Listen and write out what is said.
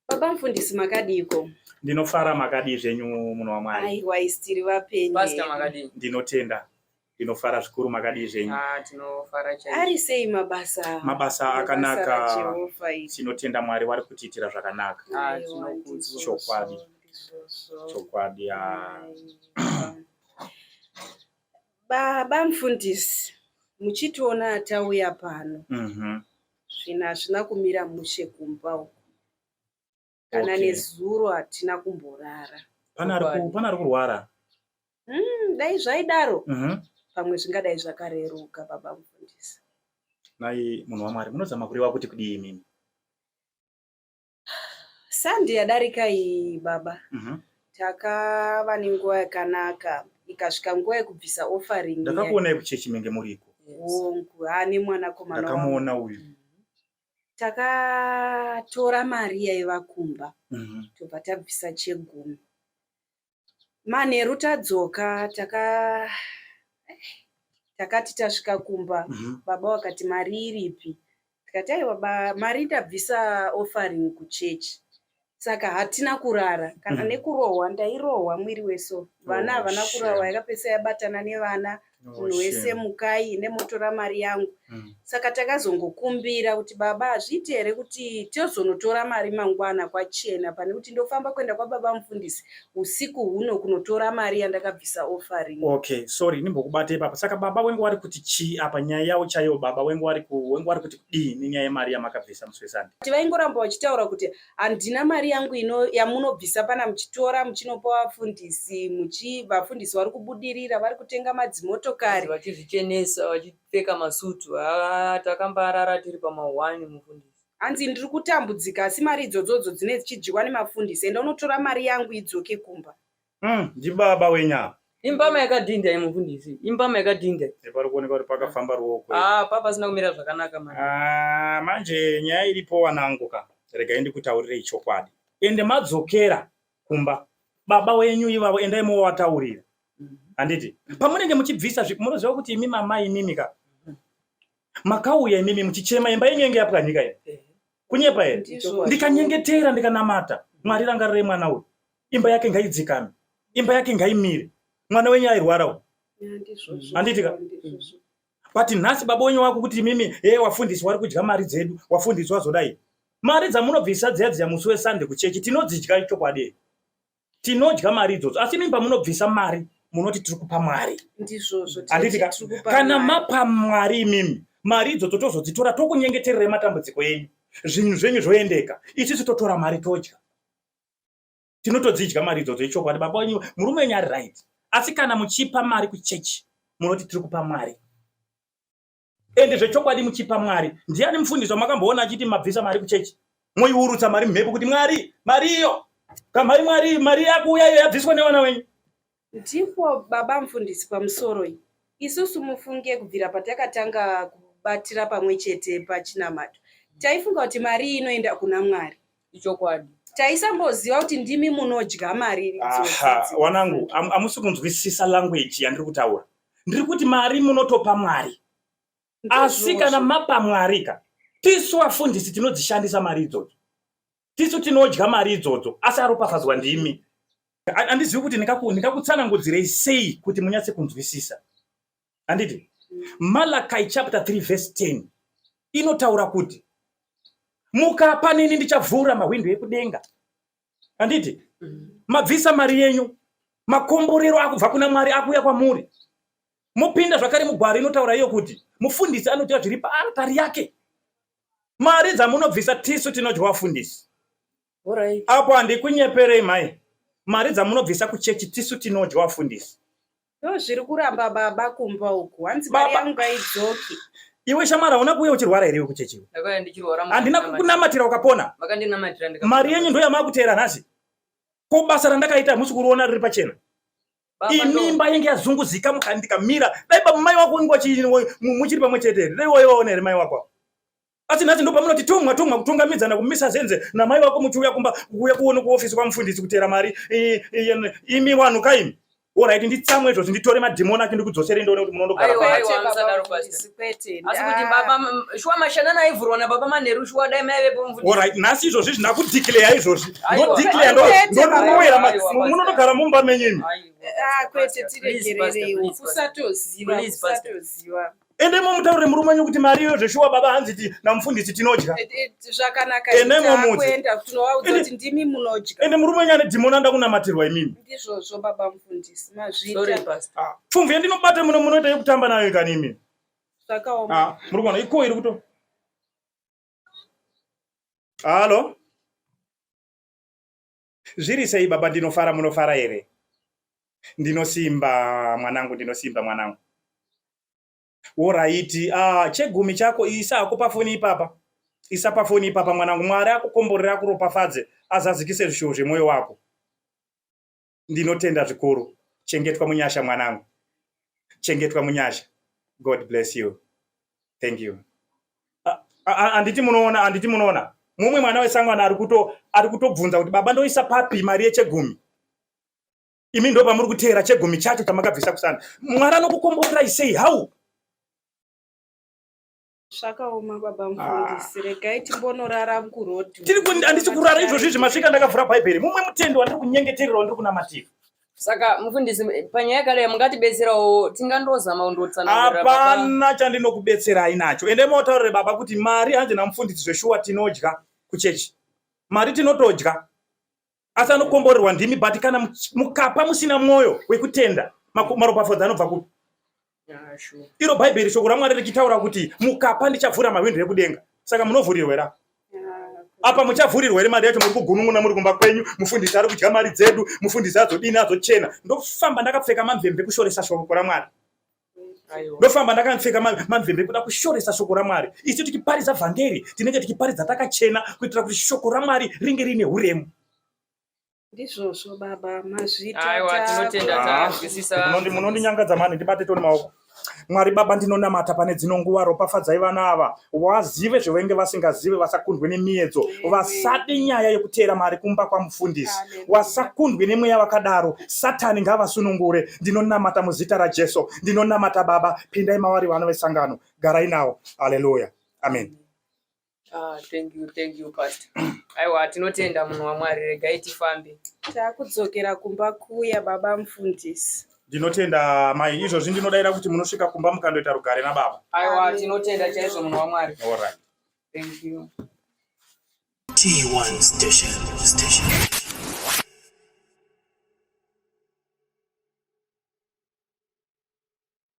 Baba mufundisi makadiiko? Ndinofara makadii zvenyu munhu waMwari? Aiwa isi tiri vapenyu. Pastor makadii? Ndinotenda. Ndinofara zvikuru makadii zvenyu? Ah, tinofara chaizvo. Ari sei mabasa? Mabasa akanaka. Jehovha iri. Tinotenda Mwari vari kutiitira zvakanaka. Ah, Aiwa, tinokudzwa. ndizvozvo, Chokwadi. ndizvozvo. Chokwadi. Ah. Aiwa. Baba mufundisi, muchitiona tauya pano. Zvinhu hazvina kumira mushe kumba uku. Kana nezuro hatina kumborara. Pane ari pane ari kurwara. Dai zvaidaro pamwe zvingadai zvakareruka baba mufundisi. Nhai munhu waMwari munozama kureva kuti kudii imimi? Sunday yadarika iyi baba takava nenguva yakanaka ikasvika nguva yekubvisa offering. Ndakakuonai kuchechi menge muriko. Hongu, haa nemwanakomana wangu. Ndakamuona uyu. Takatora mari yaiva kumba tobva tabvisa chegumi. Manheru tadzoka taka takati tasvika kumba baba vakati mari iripi? Tikati aiwa mari ndabvisa offering kuchechi. Saka hatina kurara kana nekurohwa ndairohwa mwiri wese. Vana Oh, havana kurarwa shame. yakapesa yabatana nevana Oh, munhu wese shame. mukai nemotora mari yangu. Saka takazongokumbira kuti baba hazviiti here kuti tozonotora mari mangwana kwachena pane kuti ndofamba kuenda kwababa mufundisi usiku huno kunotora mari yandakabvisa offering. Okay, sorry, ndimbokubata ipapo. Saka baba wengu wari kuti chii apa nyaya yavo chaiyo baba wengu wari ku wengu wari kuti kudii nenyaya yemari yamakabvisa musi weSunday? Kuti vaingoramba vachitaura kuti handina mari yangu ino yamunobvisa pana muchitora muchinopa vafundisi muchi vafundisi vari kubudirira vari kutenga madzimotokari. Vachizvichenesa vachipfeka masutu. Haa takambarara tiri pama1 mufundisi. Hanzi ndiri kutambudzika asi mari idzodzodzo dzine dzichidyiwa nemafundisi enda unotora mari yangu idzoke kumba. Ndibaba wenyu ava. Imbama yakadhinda iyi mufundisi. Imbama yakadhinda. Pari kuoneka kuti pakafamba ruoko. Ah, papa asina kumira zvakanaka manje. Ah, manje nyaya iripo wanangu ka. Regai ndikutaurirei chokwadi. Ende madzokera kumba. Baba wenyu ivavo endai movataurira. Handiti? Pamunenge muchibvisa munoziva kuti imi mama imimi ka. Makauya imimi muchichema imba yenyu yenge yapwanyika iyi. Kunyepa here? Ndizvo. Ndikanyengetera ndikanamata. Mwari rangarirei mwana uyu. Imba yake ngaidzikame. Imba yake ngaimire. Mwana wenyu airwara uyu. Ndizvozvo. Handiti ka? Ndizvozvo. But nhasi baba wenyu wako kuti imimi hey, wafundisi wari kudya mari dzedu, wafundisi wazodai. Mari dzamunobvisa dziya dziya musi weSunday kuchechi tinodzidya chokwadi. Tinodya mari idzodzo. Asi imimi pamunobvisa mari munoti tiri kupa Mwari. Ndizvozvo. Handiti ka? Tiri kupa Kana Mwari. mapa Mwari imimi mari idzodzo tozodzitora tokunyengetererai matambudziko enyu. Zvinhu zvenyu zvoendeka. Isusu totora mari todya. Tinotodzidya mari idzodzo ichokwadi baba wenyu murume wenyu ari right. Asi kana muchipa mari kuchechi munoti tiri kupa Mwari. Ende zvechokwadi muchipa Mwari. Ndiani mufundisi wamakamboona achiti mabvisa mari kuchechi? Moiurutsa mari mumhepo kuti Mwari, mari iyo. Kamhai Mwari, mari yakuuya iyo yabviswa nevana wenyu. Ndipo baba mufundisi pamusoroi. Isusu mufunge kubvira patakatanga kubatira pamwe chete pachinamato. Taifunga kuti mari iyi inoenda kuna Mwari. Ichokwadi. Taisamboziva kuti ndimi munodya mari Aha, idzodzi. wanangu, amusi kunzwisisa language yandiri kutaura. Ndiri kuti mari munotopa Mwari. Asi kana mapa Mwari ka, tisu vafundisi tinodzishandisa mari idzodzo. Tisu tinodya mari idzodzo, asi aropafadzwa ndimi. Handizivi kuti ndingakutsanangudzirei sei kuti munyatse kunzwisisa. Handiti? Malachi chapter 3 verse 10 inotaura kuti mukapa neni ndichavhura mahwindo ekudenga. Handiti? Mabvisa mari yenyu, makomborero akubva kuna Mwari akuuya kwamuri. Mopinda zvakare mugwaro inotaura iyo kuti mufundisi anodya zviri paaltari yake. Mari dzamunobvisa tisu tinodya vafundisi. Apo handikunyeperei mhai. Mari dzamunobvisa kuchechi tisu tinodya vafundisi. Ndo zviri kuramba baba kumba uku. Hanzi mari Baba. yangu ngaidzoke. Iwe shamwari hauna kuuya uchirwara here iwe kuchechi iwe? Ndakauya ndichirwara. Handina kukunamatira ukapona. Makandinamatira ndikapona. Mari yenyu ndo yamakuteera nhasi. Ko basa randakaita hamusi kuriona riri pachena. Baba ndo- Imimba yenge yazunguzika mukandika Dai baba mai wako inguva muchiri pamwe chete here? Dai waivaona here mai wako ava? Asi nhasi ndo pamunoti tumwa tumwa kutungamidzana kumisa zenze namai wako muchiuya kumba kuuya kuona kuofisi kwamufundisi kuteera mari imi vanhu kaimi. Alright, nditsamwe izvozvi nditore madhimoni acho ndikudzosere ndione kuti munondogara Aiwa, papi. aiwa, Kwete, baba musadaro, mufundisi, kwete. Asi kuti Ah, baba shuwa mashanana aivhurwa nababa manheru shuwa dai maivepo mufundisi. Alright, nhasi izvozvi zvina kudeclare izvozvi. Aiwa. Ndodeclare Kwete, baba. ndonowera Aiwa, aiwa, munondogara mumba menyu imi. Aiwa, ah, kwete Pastor, please, tiregerereiwo Pastor, please, Pastor. kusatoziva Please, Pastor. kusatoziva Ende mumutaurire murume wenyu kuti mari iyo zveshuwa baba hanzi ti namufundisi tinodya. Eh, eh, zvakanaka Ende mumudzi. takuenda tinovaudza Ende- kuti ndimi munodya Ende murume wenyu ane dhimoni anoda kunamatirwa imimi. ndizvozvo baba mufundisi Sorry, mazviita Pastor. Ah, pfumvu yandinobata muno munoita yekutamba nayo kani imi. zvakaoma Ah, muri kuona iko iri kuto. Halo. Zviri sei baba ndinofara munofara here? Ndinosimba mwanangu ndinosimba mwanangu. Woraiti, ah, chegumi chako isa hako pafoni ipapa. Isa pafoni ipapa mwanangu. Mwari akukomborere akuropafadze azadzikise zvishuwo zvemwoyo wako. Ndinotenda zvikuru. Chengetwa munyasha mwanangu. Chengetwa munyasha. God bless you. Thank you. Handiti munoona, handiti munoona. Mumwe mwana wesangano ari kuto ari kutobvunza kuti baba ndoisa papi mari yechegumi. Imi ndo pamuri kuteera chegumi chacho chamakabvisa kusana. Mwari anokukomborerai sei? How? Zvakaoma baba mufundisi regai timbonorara kurodhi Tiri ku handisi kurara izvozvi izvi masvika ndakavhura Bhaibheri. Mumwe mutendo wandiri kunyengeterera wandiri kunamatira. Saka mufundisi panyaya yakadai mungatibetserawo tingandozama kundotsanangurira baba. Hapana chandinokubetserai nacho. Ende motaurire baba kuti mari hanzi namufundisi zveshuwa tinodya kuchechi. Mari tinotodya. Asi anokomborerwa ndimi but kana mukapa musina mwoyo wekutenda maropafadzo anobva kupi? Ah, sure. Iro Bhaibheri shoko raMwari richitaura kuti mukapa ndichavhura mahwindo ekudenga. Saka munovhurirwa here? Apa muchavhurirwa here mari yacho muri kugunun'una muri kumba kwenyu mufundisi ari kudya mari dzedu mufundisi azodini azochena ndofamba ndakapfeka mamvemve kushoresa shoko raMwari. Aiwa. Ndofamba ndakapfeka mamvemve kuda kushoresa shoko raMwari. Isu tichiparidza vhangeri tinenge tichiparidza takachena kuitira kuti shoko raMwari ringe riine huremu. Ndizvozvo baba mazvita. Aiwa tinotenda Ah, tanzwisisa. Munondinyangadza mani ndibate toni maoko. Mwari baba ndinonamata pane dzino nguva ropafadzai vana ava wazive zvevenge vasingazive vasakundwe nemiedzo vasade nyaya yekuteera mari kumba kwamufundisi wasakundwe nemweya wakadaro satani ngavasunungure ndinonamata muzita raJesu ndinonamata baba pindai mavari vana vesangano garai nawo haleluya amen. Ah, thank you, thank you, Pastor. Aiwa, tinotenda munhu waMwari, regai tifambe. Takudzokera kumba kuya baba mufundisi. Ndinotenda mai, izvozvi ndinodaira kuti munosvika kumba mukandoita rugare nababa. Aiwa, tinotenda chaizvo munhu waMwari. All right. Thank you. T1 Station. Station.